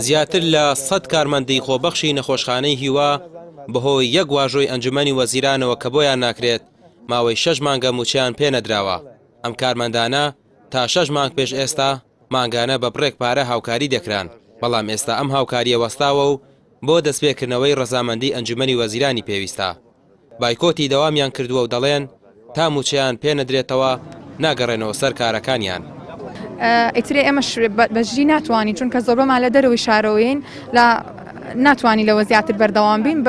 زیاتر لە سەد کارمەندی خۆبەخشی نەخۆشخانەی هیوا بەهۆی یەک واژۆی ئەنجومەنی وەزیرانەوە کە بۆیان ناکرێت ماوەی شەش مانگە مووچەیان پێنەدراوە، ئەم کارمەندانە تا شەش مانگ پێش ئێستا مانگانە بە بڕێک پارە هاوکاری دەکران، بەڵام ئێستا ئەم هاوکارییە وەستاوە و بۆ دەستپێکردنەوەی ڕەزامەندی ئەنجومەنی وەزیرانی پێویستە. بایکۆتی دەوامیان کردووە و دەڵێن، تا مووچەیان پێنەدرێتەوە ناگەڕێنەوە سەر کارەکانیان. ئیتر ئێمەش بەجدی ناتوانین چونکە زۆربەمان لە دەرەوەی شارەوەین لە ناتوانین لەوە زیاتر بەردەوام بین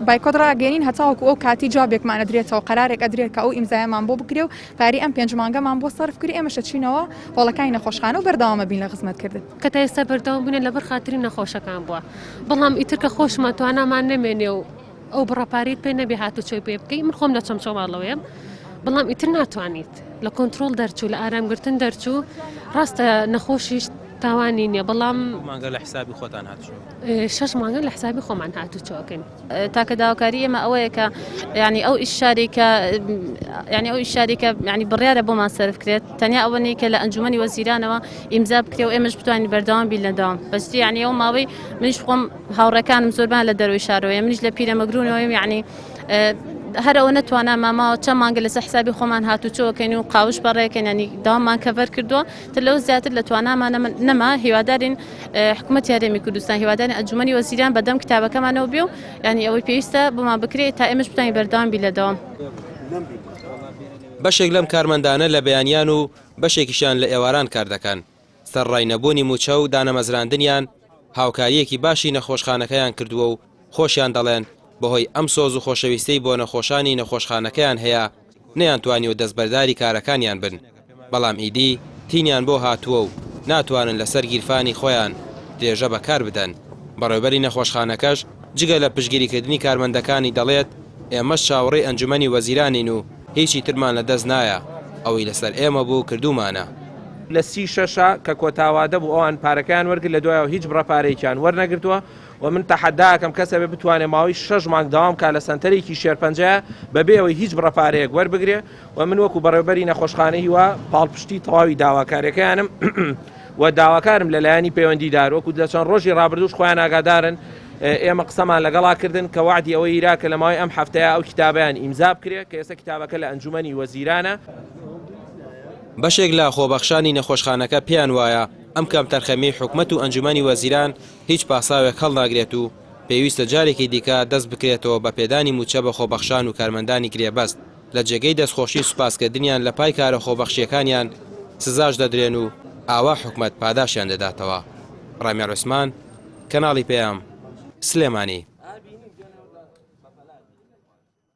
بایکۆت ڕاگەێنین هەتاوەکو ئەو کاتی جوابێکمان ئەدرێتەوە قەرارێک ئەدرێت کە ئەو ئیمزایەمان بۆ بکرێ و پارەی ئەم پێنج مانگەمان بۆ سەرف کرێ ئێمەش ئەچینەوە هۆڵەکانی نەخۆشخانە و بەردەوامە بین لە خزمەتکردن. کە تا ئێستا بەردەوام بووینە لەبەر خاتری نەخۆشەکان بووە بەڵام ئیتر کە خۆشمان توانامان نەمێنێ و ئەو بڕە پارەیت پێ نەبێ هاتوچۆی پێ بکەی من خۆم لە چەمچەماڵەوەیەم بەڵام ئیتر ناتوانیت لە کۆنتترۆل دەرچوو لە ئارامگرتن دەرچوو ڕاستە نەخۆشیش تاوانی نییە بەڵام مانگە لە حسابی خۆتان هاتوچۆ شەش مانگە لە حسابی خۆمان هاتوچۆکەین. تاکە داواکاری ئێمە ئەوەیە کە یعنی ئەو ئیشاری کە یعنی ئەو ئیشاری کە یعنی بڕیارە بۆمان سەرف کرێت تەنیا ئەوە نیە کە لە ئەنجومەنی وەزیرانەوە ئیمزا بکرێ و ئێمەش بتوانین بەردەوام بین لە دەوام بەس یعنی ئەو ماوەی منیش خۆم هاوڕێکانم زۆربان لە دەروی شارەوەیە منیش لە پیرەمەگرونەوەیم یعنی هەر ئەوە نەتوانا ماماوە چەند مانگە لەسەر حسابی خۆمان هاتوچۆکەین و قاوش بەڕێکەین ینی داوامان کەڤەر کردووە تر لەو زیاتر لە توانامان نەما هیوادارین حکوومەتی هەرێمی کوردستان هیوادارین ئەنجومەنی وەزیران بەدەم کتابەکەمانەوە بێ و یعنی ئەوەی پێویستە بۆمان بکرێت تا ئێمەش بتوانین بەردەوام بین لە دەوام. بەشێک لەم کارمەندانە لە بەیانیان و بەشێکیشیان لە ئێواران کار دەکەن، سەرڕای نەبوونی مووچە و دانەمەزراندنیان، هاوکارییەکی باشی نەخۆشخانەکەیان کردووە و خۆشیان دەڵێن بەهۆی ئەم سۆز و خۆشەویستیەی بۆ نەخۆشانی نەخۆشخانەکەیان هەیە نەیانتوانیوە دەستبەرداری کارەکانیان بن، بەڵام ئیدی تینیان بۆ هاتووە و ناتوانن لەسەر گیرفانی خۆیان درێژە بە کار بدەن. بەڕێوبەری نەخۆشخانەکەش جگە لە پشتگیریکردنی کارمەندەکانی دەڵێت، ئێمەش چاوەڕێی ئەنجومەنی وەزیرانین و هیچی ترمان لە دەست نایە، ئەوەی لەسەر ئێمە بوو کردوومانە. لە سی شەشە کە کۆتا وادە بوو ئەوان پارەکەیان وەرگرت لە دوایەوە هیچ بڕە پارەیەکیان وەرنەگرتووە و من تەحەدا ئەکەم کەس ئەبێ بتوانێ ماوەی شەش مانگ دەوام کا لە سەنتەرێکی شێرپەنجەیە بەبێ ئەوەی هیچ بڕە پارەیەک وەربگرێ و من وەکو بەڕێوبەری نەخۆشخانەی هیوا پاڵپشتی تەواوی داواکاریەکەیانم و داواکارم لە لایەنی پەیوەندیدار وەکو لە چەند ڕۆژی ڕابردووش خۆیان ئاگادارن ئێمە قسەمان لەگەڵا کردن کە وەعدی ئەوەی ئیرا کە لە ماوەی ئەم هەفتەیە ئەو کتابیان ئیمزا بکرێ کە ئێستا کتابەکە لە ئەنجومەنی وەزیرانە. بەشێک لە خۆبەخشانی نەخۆشخانەکە پێیان وایە ئەم کەمتەرخەمیەی حکومەت و ئەنجومەنی وەزیران هیچ پاساوێک هەڵناگرێت و پێویستە جارێکی دیکە دەست بکرێتەوە بە پێدانی مووچە بە خۆبەخشان و کارمەندانی گرێبەست لە جێگەی دەستخۆشی و سوپاسکردنیان لە پای کارە خۆبەخشییەکانیان سزاش دەدرێن و ئاوا حکومەت پاداشیان دەداتەوە. ڕامیار عوسمان، کەناڵی پەیام، سلێمانی.